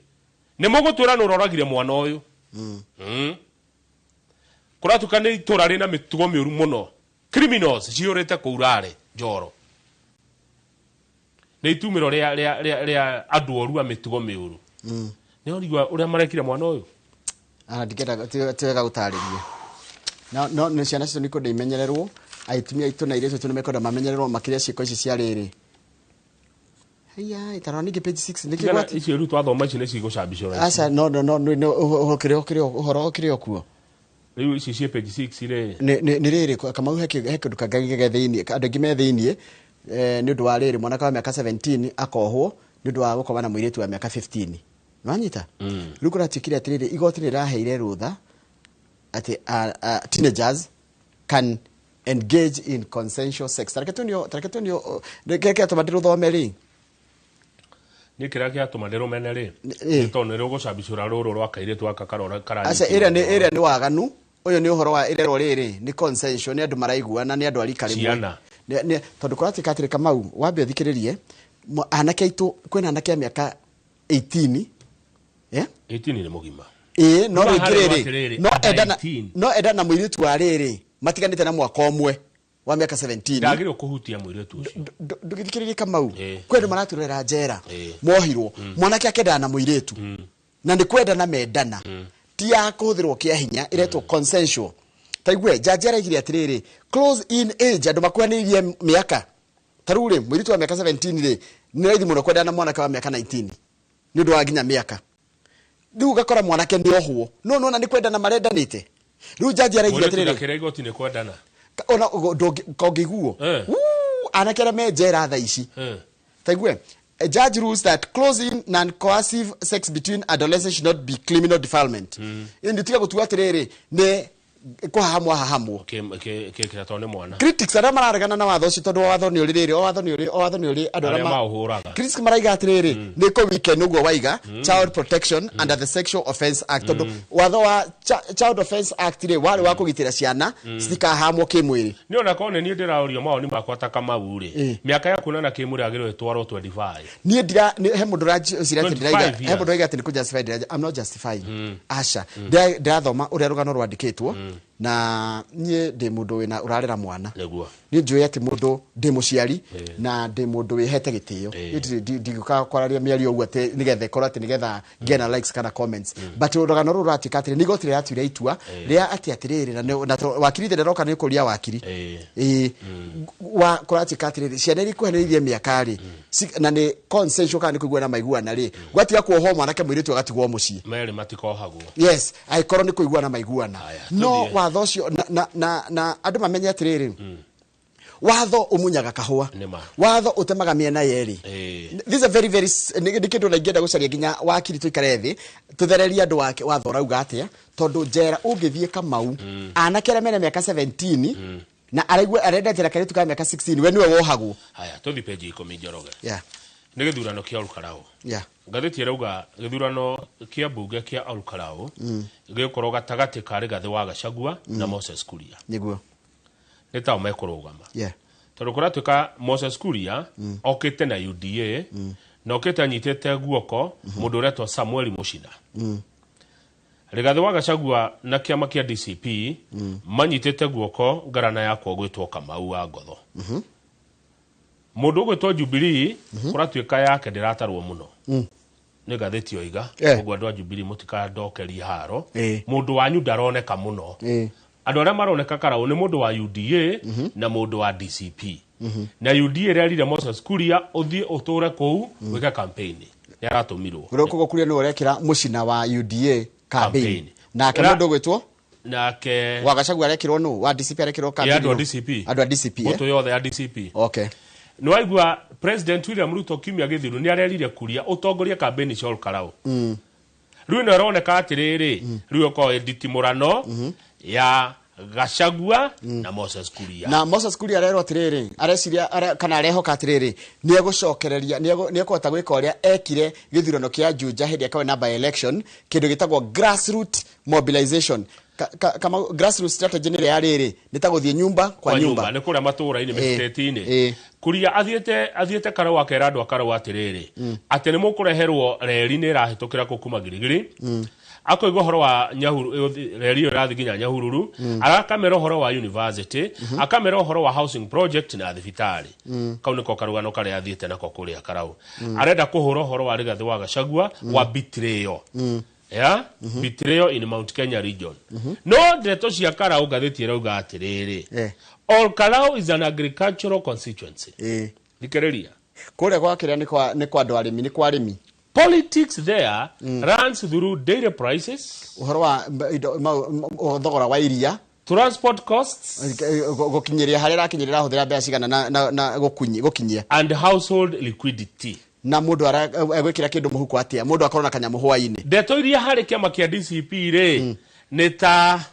Nĩ mũgũtwĩra nĩ ũroragire mwana ũyũ. Kũratuĩka nĩ itũra rĩna mĩtugo mĩũru mũno. Criminals ciyũrĩte kũu Rare Njoro. Nĩ itumĩro rĩa andũ oru a mĩtugo mĩũru. Nĩ ũrigua ũrĩa marekire mwana ũyũ? Ndingĩenda ti wega gũtarĩria. No no nĩ ciana citũ nĩ kwenda imenyererwo, atumia aitũ na airĩtu aitũ nĩ mekwenda mamenyererwo makĩria ciĩko ici cia rĩrĩ. Haiya, tarora ningĩ page 6 nĩ Tigana kĩgwati. icio rĩu twathoma ici nĩ cigũcambicwo raici. Aca, no no no no ũhoro kĩrĩa ũhoro kĩrĩa kuo. Rĩu ici ciĩ page 6 rĩ. Nĩ rĩrĩ Kamau he kĩndũ kangĩ ge thĩiniĩ, andũ aingĩ me thĩiniĩ nĩ ũndũ wa rĩrĩ mwanake wa mĩaka 17 akohwo nĩ ũndũ wa gũkoma na mũirĩtu wa mĩaka 15. Nĩwanyita? Rĩu kũratuĩkire atĩrĩrĩ, igoti nĩ rĩraheire rũtha atĩ teenagers can engage in consensual sex. Tareke tuonio kĩrĩa kĩratũma ndĩrũthome rĩ. Nĩ kĩrĩa kĩratũma ndĩrũmene rĩ. Nĩ Nĩ tondũ nĩ rũgũcambicũra rũrũ rwa kairĩtu gaka karora Aca, ĩrĩa nĩ waganu. Ũyũ nĩ ũhoro wa ĩrerwo rĩrĩ nĩ consensual, nĩ andũ maraiguana, nĩ andũ a rika rĩmwe. Ciana. Tondũ kũratuĩka atĩrĩ Kamau, wambe ũthikĩrĩrie, anake aitũ kwĩna anake a mĩaka 18. 18 nĩ mũgima. Ĩĩ, no Rĩu rĩngĩ harĩa rĩrĩ, atĩrĩrĩ, no under endana 18. no endana mũirĩtu wa rĩrĩ matiganĩte na mwaka ũmwe wa mĩaka 17. Ndagĩrĩirwo kũhutia mũirĩtu ũcio. Ndũgĩthikĩrĩrie Kamau. Kwĩ andũ maratũrera njera mohirwo mwanake akendana na mũirĩtu na nĩ kwendana mendana, ti ya kũhũthĩrwo kĩa hinya, ĩretwo consensual. Ta igue jaji araigire atĩrĩrĩ, close in age, andũ makuhanĩrĩirie mĩaka Ta rĩu rĩ, mũirĩtu wa mĩaka 17 rĩ, nĩ raithi mũno kwendana na mwanake wa mĩaka 19 nĩ ũndũ wa nginya mĩaka. Rĩu ũgakora mwanake nĩ ohwo, no nona nĩ kwendana marendanĩte. Rĩu jaji araigire Mũirĩtu atĩrĩrĩ, ndakĩra igoti nĩ kwendana. Ona kongĩiguo anake arĩa me njera thaa ici. Taigue, a judge rules that closing non-coercive sex between adolescents should not be criminal defilement. Ĩndĩ tiga gũtua atĩrĩrĩ, nĩ kũhahamwo hahamwo. Kĩkĩra tondũ nĩ mwana. Critics arĩa mararegana na watho ũcio, tondũ watho nĩ ũrĩ rĩrĩ, o watho nĩ ũrĩ, o watho nĩ ũrĩ andũ arĩa arĩa maũhũraga. Critics maraiga atĩrĩrĩ, nĩ kũ weaken ũguo waiga Child Protection under the Sexual Offence Act, tondũ watho wa Child Offence Act rĩ, warĩ wa kũgitĩra ciana citikahamwo kĩmwĩrĩ. Nĩ ona korwo nĩ niĩ ndĩraũrio mawoni makwa ta Kamau rĩ, mĩaka ya kuonana kĩmwĩrĩ yagĩrĩirwo ĩtwarwo 25. Niĩ ndira he mũndũ ũraciria atĩ ndĩraiga 25 he years. mũndũ ũraiga atĩ nĩ kũ-justify ndĩra. I'm not justifying, aca. Ndĩrathoma ũrĩa rũgano rwandĩkĩtwo, na niĩ ndĩ mũndũ wĩna ũrarera mwana. Niĩ njũĩ atĩ mũndũ ndĩ mũciari na ndĩ mũndũ wĩhete gĩtĩo. Niĩ ndigũka kwararia mĩario ũguo atĩ nĩgetha ĩkorwo atĩ nĩgetha ngĩe na likes kana comments, but rũgano rũrũ rũratuĩka atĩrĩ, nĩ igoti rĩratuire itua rĩa atĩ atĩrĩrĩ, na wakiri ndĩroka nĩ kũria wakiri ĩĩ wa kũratuĩka atĩrĩrĩ, ciana iria ikuhanĩrĩirie mĩaka rĩ, na nĩ consensual kana nĩ kũiguana maiguana rĩ, gwatiga kuohwo mwanake, mũirĩtu agatigwo mũciĩ. Merĩ matikohagwo. Yes, angĩkorwo nĩ kũiguana maiguana. No tũthiĩ. Watho ũcio na andũ mamenye atĩrĩrĩ, watho ũmunyaga kahũa. Nĩma. Watho ũtemaga mĩena yerĩ. This is a very very nĩ kĩndũ na ingĩenda gũcaria nginya wakiri tũikare thĩ tũthererie andũ wake watho ũrauga atĩa, tondũ njera ũngĩthiĩ, Kamau, anake arĩa mena mĩaka 17 na araigua arenda njera kairĩtu ka mĩaka 16, we nĩwe wohagwo. Haya, tũthiĩ peji 10, Njoroge. Nĩ gĩthurano kĩa Olkarau. Ngathĩti ĩrauga gĩthurano kĩa mbunge kĩa Olkarau gĩgũkorwo gatagatĩ ka Rigathĩ wa Gachagua na Moses Kuria. Nĩ tao mekũrũgama, tondũ kũratuĩka Moses Kuria okĩte na UDA na okĩte anyitĩte guoko mũndũ ũretwo Samuel Muchina. Rigathĩ wa Gachagua na kĩama kĩa DCP manyitĩte guoko ngarana yakwa gwĩtwo Kamau wa Ngotho. Mũndũ ũgwĩtwo Jubilee kũratuĩka yake ndĩratarwo mũno nĩ ngathĩti oiga. Ũguo andũ a Jubilee, mũtikandokerie haro. Mũndũ wanyu ndaroneka mũno. Andũ arĩa maroneka Karau nĩ mũndũ wa UDA na mũndũ wa DCP, na UDA ĩrerire Moses Kuria ũthiĩ ũtũre kũu wĩke campaign, nĩ aratũmirwo. Ũrĩa koguo Kuria nĩwe ũrekĩra mũcina wa UDA campaign. Campaign. Nake mũndũ ũgwĩtwo nake wa Gachagua arekĩrwo nũ? Wa DCP arekĩrwo ĩ campaign andũ a nũ? DCP. Andũ a DCP, eh? Mbũtũ yothe ya DCP. Nĩ waigua President William Ruto kiumia gĩthiru nĩ arerire Kuria ũtongorie campaign cia Olkarau. Rĩu ĩno ĩroneka atĩrĩrĩ, rĩu ĩkorwo ĩ nditimũrano ya Gachagua na Moses Kuria. Na Moses Kuria arerwo atĩrĩrĩ, areciria kana arehoka atĩrĩrĩ, nĩ egũcokereria, nĩ ekũhota gwĩka ũrĩa ekire gĩthurano kĩa Juja hĩndĩ ĩrĩa na by election, kĩndũ gĩtagwo grassroot mobilization. Kama grassroots strategy nĩ ĩrĩa ya rĩrĩ, nĩ ta gũthiĩ nyumba kwa nyumba. Nĩ kũrĩa matũũra-inĩ, mĩteti-inĩ. Kuria athiĩte Karau akera andũ a Karau atĩrĩrĩ, atĩ nĩ mũkũreherwo reri nĩ ĩrahĩtũkĩra kũu kuma Girigiri. Akoiga ũhoro wa reri ĩyo ĩrathiĩ nginya Nyahururu. Arakamera ũhoro wa university, akamera ũhoro wa housing project na thibitarĩ. Kau nĩko karũgano karĩa athiĩte nako kũrĩa Karau. Arenda kũhũra ũhoro wa Rigathĩ wa Gachagua wa betrayal, ya betrayal in Mount Kenya region. No ndeto cia Karau, ngathĩti ĩrauga atĩrĩrĩ, Ol Kalou is an agricultural constituency. Thikĩrĩria. Kũrĩa gwa kĩrĩa nĩ kwa andũ arĩmi, nĩ kwa arĩmi. Politics there runs through dairy prices, ũhoro wa indo thogora wa iria, transport costs, gũkinyĩria harĩa ĩrakinyĩrĩra ahũthĩra mbeca cigana na gũkinyia, and household liquidity. Na mũndũ egwĩkĩra kĩndũ mũhuko atĩa, mũndũ akorwo na kanyamũ hwainĩ. Ndeto iria harĩ kĩama kĩa DCP rĩ, nĩ ta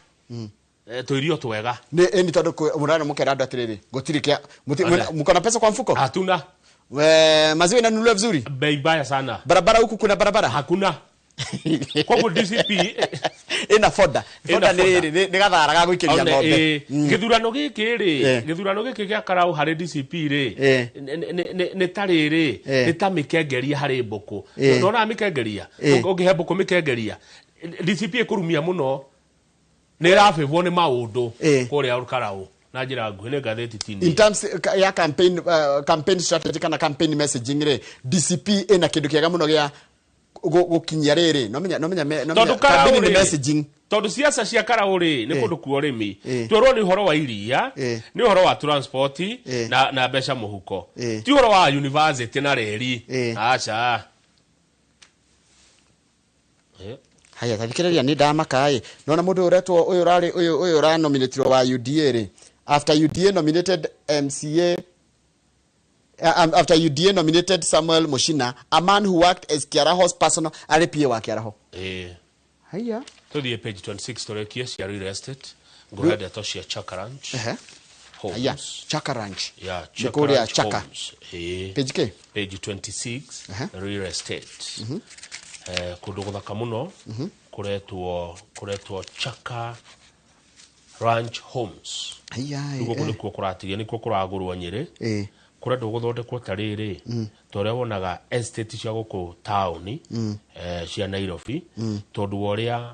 tũirio twega. Nĩ ĩni, tondũ mũrana mũkera andũ atĩrĩrĩ, gũtirĩ kĩa Ona. Mko na pesa kwa mfuko? Hatuna. We, maziwa inanunuliwa vizuri? Bei mbaya sana. Barabara, huku kuna barabara? Hakuna. Koguo DCP ĩna foda. Ĩna Foda nĩ foda. rĩrĩ, nĩ gathara ga gũikĩria One, ng'ombe. Gĩthurano gĩkĩ rĩ, gĩthurano gĩkĩ gĩa Karau harĩ DCP rĩ, nĩ ta rĩrĩ, nĩ ta mĩkengeria harĩ mbũkũ. Ndonaga mĩkengeria, ũngĩhe mbũkũ mĩkengeria, DCP ĩkũrumia mũno, nĩ ĩrabĩbwo nĩ maũndũ kũrĩa Karau na njĩra nguhĩ. Nĩ ngathĩti tini. In terms ya campaign strategy kana campaign messaging rĩ, DCP ĩna kĩndũ kĩega mũno gĩa gũkinyia rĩrĩ, no menya Tondũ Karau campaign nĩ rĩ, messaging. Tondũ siasa cia Karaũ rĩ, nĩ kũndũ kwa ũrĩmi. Twerwo nĩ ũhoro wa iria, nĩ ũhoro wa transport na mbeca mũhuko, ti ũhoro wa university na reri. Aca. Haya, tathikĩrĩria, nĩ ndamaka ĩ, nona mũndũ ũyũ ũretwo ũyũ ũrarĩ ũyũ ũyũ ũranominatirwo wa UDA rĩ, after UDA nominated MCA, after UDA nominated Samuel Mushina, a man who worked as Kiaraho's personal, arĩ PA wa Kiaraho. Haya. Tũthiĩ page 26 tũrĩkie cia real estate. Ngũhe ndeto cia Chaka Ranch Homes. Haya, Chaka Ranch. Yeah, Nĩ kũrĩa Ranch Chaka. Homes. Ĩĩ. Page K. Page 26. Real estate. Kũndũ gũthaka mũno kũretwo Chaka Ranch Homes. Haya. Rĩu gũkũ nĩkuo kũratigia, nĩkuo kũragũrwo Nyĩrĩ. Kũrendwo gũthondekwo ta rĩrĩ, ta ũrĩa wonaga estate cia gũkũ taũni, cia Nairobi, tondũ wa ũrĩa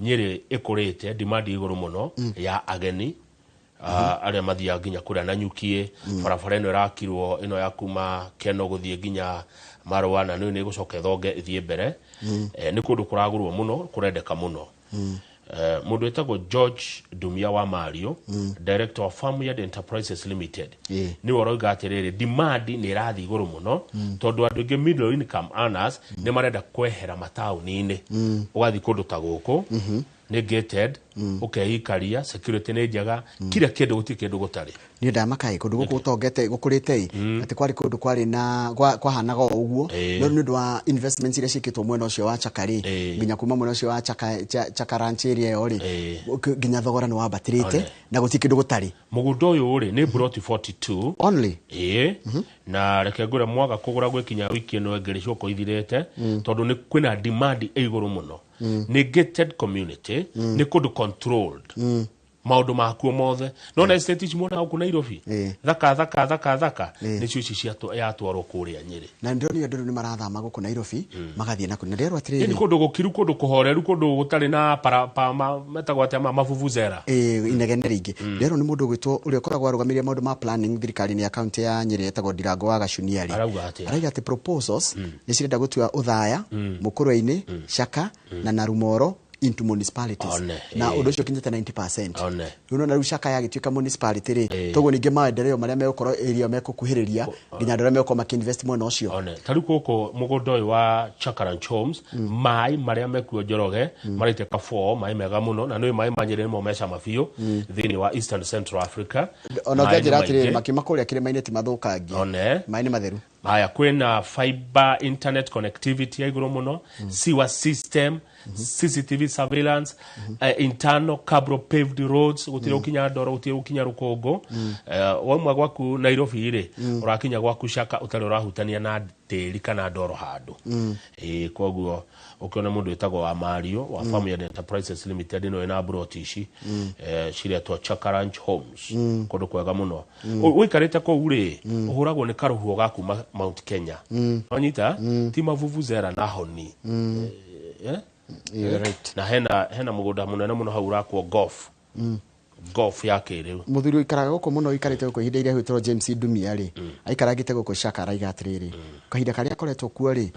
Nyĩrĩ ĩkũrĩte, demand igũrũ mũno ya ageni, arĩa mathiaga nginya kũrĩa Nanyukie. Barabara ĩno ĩrakirwo ĩno ya kuma Keno gũthiĩ nginya Marũa na nĩ ĩgũcoka ĩthonge ĩthiĩ mbere. Nĩ kũndũ kũragũrwo mũno, kũrendeka mũno. Mũndũ wĩtagwo George Dumia wa Mario, director wa Farmyard Enterprises Limited, nĩwe ũroiga atĩrĩrĩ, demand nĩ ĩrathiĩ igũrũ mũno tondũ andũ aingĩ middle income earners nĩ marenda kwehera mataũni-inĩ. Ũgathiĩ kũndũ ta gũkũ, nĩ gated, ũkeikaria, security nĩ njega, kila kĩndũ, gũtirĩ kĩndũ gũtarĩ. Niĩ ndamaka ĩ, kũndũ gũkũ gũtongete gũkũrĩte ĩ, atĩ kwarĩ kũndũ kwarĩ na kwahanaga o ũguo, no nĩ ũndũ wa investments iria ciĩkĩtwo mwena ũcio wa Chaka rĩ, nginya kuma mwena ũcio wa Chaka, Chaka Ranch area ĩyo rĩ, nginya thogora nĩ wambatĩrĩte na gũtirĩ kĩndũ gũtarĩ. Mũgũnda ũyũ rĩ, nĩ plot 42 only. Ĩĩ, na reke ngwĩre, mwaga kũgũra gwĩkinya wiki ĩno ĩngĩ rĩcoka ithirĩte, tondũ nĩ kwĩna demand ĩ igũrũ mũno. Nĩ gated community, nĩ kũndũ controlled, maũndũ makuo mothe. No na estate ici muonaga gũkũ Nairobi, thaka thaka thaka thaka, nĩcio ici yatwarwo kũrĩa Nyĩrĩ. Na ndĩronire andũ rĩu nĩ marathama gũkũ Nairobi magathiĩ na kũu, na ndĩrerwo Ĩ, nĩ atĩrĩrĩ, kũndũ gũkiru, kũndũ kũhoreru, kũndũ gũtarĩ na para, pa, ma, metagwo atĩa, mavuvuzera. Ĩ, inegene rĩingĩ. Ndĩrerwo nĩ mũndũ ũgwĩtwo ũrĩa ũkoragwo arũgamĩrĩire maũndũ ma planning thirikari-inĩ ya kaunti ya Nyĩrĩ, etagwo Ndirango wa Gacunia rĩ, Arauga atĩa? Arauga atĩ proposals nĩ cirenda gũtua Ũthaya, Mũkũrwe-inĩ, Chaka na Narumoro into municipalities. One, na ĩ. Ũndũ ũcio ũkinyĩte 90%. One. Rĩu nona rĩu Chaka yagĩtuĩka municipality rĩ, toguo ningĩ maendeleo marĩa megũkorwo area mekũkuhĩrĩria, nginya andũ arĩa megũkorwo makĩinvest mwena ũcio. One, ta rĩu gũkũ mũgũnda ũyũ wa Chaka Ranch Homes, maĩ marĩa mekuo Njoroge maraitĩka 4, maĩ mega mũno, na nĩ maĩ ma Nyĩrĩ nĩmo mecama biũ thĩinĩ wa Eastern Central Africa. Ona Maĩ nĩ ũngĩanjĩra atĩrĩrĩ, maingĩ. makiuma kũrĩa kĩrĩma-inĩ ti mathũkangie. One. Maĩ nĩ matheru. Haya, kwĩna fiber internet connectivity ya igũrũ mũno, sewer system, CCTV surveillance, internal cabro paved roads, gũtirĩ gũkinya ndoro, gũtirĩ gũkinya rũkũngũ. Wauma gwaku Nairobi rĩ, ũrakinya gwaku Chaka ũtarĩ ũrahutania na tĩri kana ndoro handũ. Ĩĩ, koguo ũkĩona mũndũ wĩtagwo wa Mario wa Farmyard Enterprises Limited, ĩno ĩna broti ici, ciretwo Chaka Ranch Homes, kũndũ kwega mũno. Ũikarĩte kũu rĩ, ũhũragwo nĩ karũhuho ga kuma Mount Kenya, wanyita, ti mavuvuzera na honi. Eh? You're right. Na hena mũgũnda mũnene mũno hau ũrakwo golf, golf ya kĩrĩu. Mũthuri ũikaraga gũkũ mũno, ũikarĩte gũkũ ihinda iraihu, wĩtwo James Ndumia rĩ, aikarangĩte gũkũ Chaka, araiga atĩrĩrĩ, kahinda karĩa akoretwo kuo rĩ,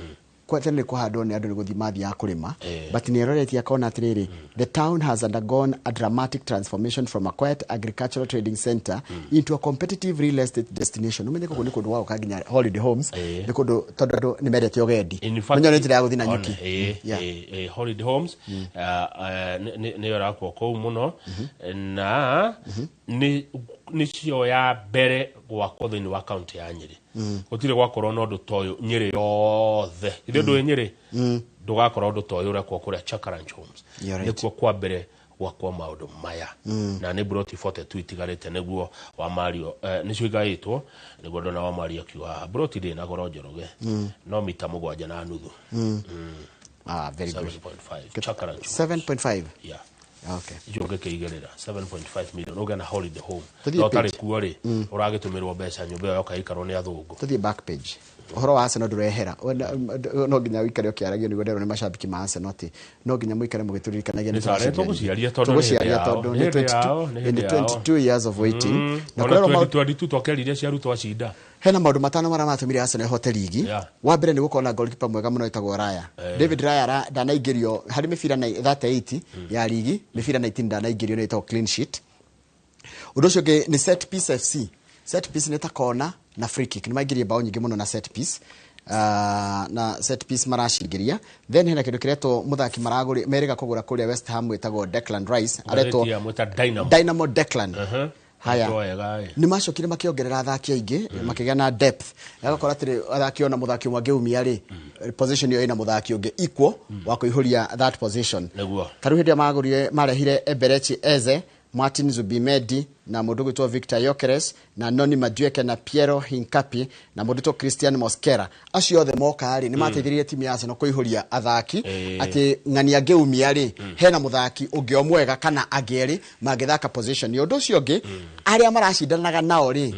kwa tene nĩ kũhandwo nĩ andũ nĩ gũthiĩ mathiaga kũrĩma, but nĩ aroretie akona atĩrĩrĩ, the town has undergone a dramatic transformation from a quiet agricultural trading center into a competitive real estate destination. Ũmenye gũkũ nĩ kũndũ gwa gũka nginya holiday homes, nĩ kũndũ tondũ andũ nĩ mendete ũgendi. In fact, Menye nĩ njĩra ya gũthiĩ na one, nyuki. Yeah. Holiday homes nĩyo ĩrakwo kũu mũno, na nĩcio ya mbere gwakwo thĩinĩ wa kaunti ya Nyĩrĩ. Gũtirĩ gwakorwo na ũndũ ta ũyũ Nyĩrĩ yothe. Ithuĩ ndũĩ Nyĩrĩ ndũgakorwo ũndũ ta ũyũ ũrekwo kũrĩa Chaka Ranch Homes. You're right. Nĩkuo kwa mbere gwakwo maũndũ maya, na nĩ broti 42 itigarĩte, nĩguo wa Mario, nĩcio igaĩtwo, nĩguo ndona wa Mario akiuga haha broti ndĩ na goro, Njoroge, no mita 7.5. Ah, very good. 7.5, Chaka Ranch Homes. 7.5. Yeah. Okay. Icio ũngĩkĩigĩrĩra 7.5 million ũgĩe na holiday home. Tũthiĩ Na ũtarĩ page. kuo rĩ, ũragĩtũmĩrwo mbeca nyũmba ĩyo yoka ĩikarwo nĩ athũngũ. Tuthiĩ back page. Ũhoro wa Arsenal ndũrehera. No nginya ũikare ũkĩaragio nĩguo nderwo nĩ macambĩki ma Arsenal atĩ no nginya mũikare mũgĩtũririkanagia. Nĩ tarĩ tũgũciaria tondũ nĩ hĩndĩ Tũgũciaria yao, tondũ nĩ nĩ hĩndĩ yao, nĩ 22 hĩndĩ yao. 22 years of waiting. Na Ona kũrerwo 2022 twakerire cia arutwo acinda. Hena maũndũ matano marĩa matũmire Arsenal ĩhote ligi. Wa mbere nĩ gũkorwo na goalkeeper mwega mũno wĩtagwo Raya. David Raya ndanaingĩrio harĩ mĩbira 38 ya ligi, mĩbira 19 ndanaingĩrio, nĩ ĩtagwo clean sheet. Ũndũ ũcio ũngĩ nĩ set piece FC. Set piece nĩ ta corner na free kick. Nĩ maingĩrie bao nyingĩ mũno na set piece. Na set piece maracingĩria. Then hena kĩndũ kĩretwo mũthaki maragũri merĩga kũgũra kũrĩa West Ham wĩtagwo Declan Rice, aretwo Ngathĩti ya mwĩta Dynamo. Dynamo Declan. Haya. Etwo wega, ĩ. Nĩ macokire makĩongerera athaki aingĩ, makĩgĩa na depth, agakora atĩrĩ athaki ona mũthaki ũmwe angĩumia rĩ, position ĩyo ĩna mũthaki ũngĩ equal wa kũihũria that position. Ta rĩu hĩndĩ ĩrĩa magũrire, marehire Eberechi Eze, Martin Zubimendi na mũndũ gwĩtwo Victor Gyökeres na Noni Madueke na Piero Hincapié na mũndũ gwĩtwo Christian Mosquera, acio othe moka rĩ, nĩ mateithĩrĩirie timu ya Arsenal kũihũria athaki, atĩ ng'ani angĩumia rĩ, hena mũthaki ũngĩ o mwega kana angĩ erĩ mangĩthaka position. Ũndũ ũcio ũngĩ, arĩa maracindanaga nao rĩ,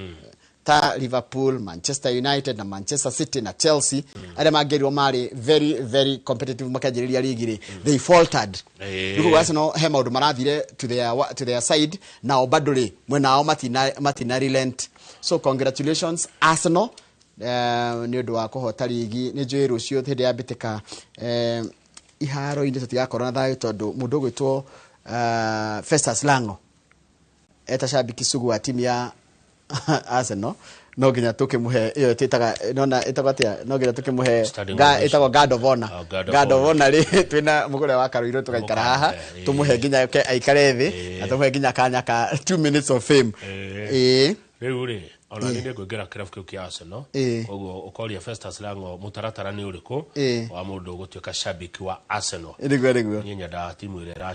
ta Liverpool, Manchester United na Manchester City na Chelsea, arĩa mangĩrirwo marĩ very very competitive makĩanjĩrĩria ligi rĩ, they faltered. Rĩu koguo Arsenal he maũndũ marathire to their side, nao bado rĩ, mwena wao matina relent. So congratulations Arsenal nĩ ũndũ wa kũhota ligi. Nĩ njũĩ rũciũ hĩndĩ ya mbĩtĩka iharo-inĩ tũtigakorwo na thayũ tondũ mũndũ ũgwĩtwo Festus Lango eta shabiki sugu wa timu ya Arsenal, no nginya tukĩmũhe ĩyo twĩtaga nona ĩtagwo atĩa, no nginya tukĩmũhe Standing ovation. Ĩtagwo guard of honor. Ah, guard of Guard of honor. honor rĩ, twĩna mũgũre wa Karũirũ tũgaikara haha, tũmũhe nginya ke aikare thĩ na tũmũhe nginya kanya ka 2 minutes of fame. Ĩĩ. Rĩu rĩ, ona nĩ nĩngũingĩra kĩrabu kĩu kĩa Arsenal. Koguo ũkoria Festus Lango mũtaratara nĩ ũrĩkũ wa mũndũ gũtuĩka shabiki wa Arsenal. Nĩguo. Niĩ nyendaga timu ĩrĩa ĩracinda.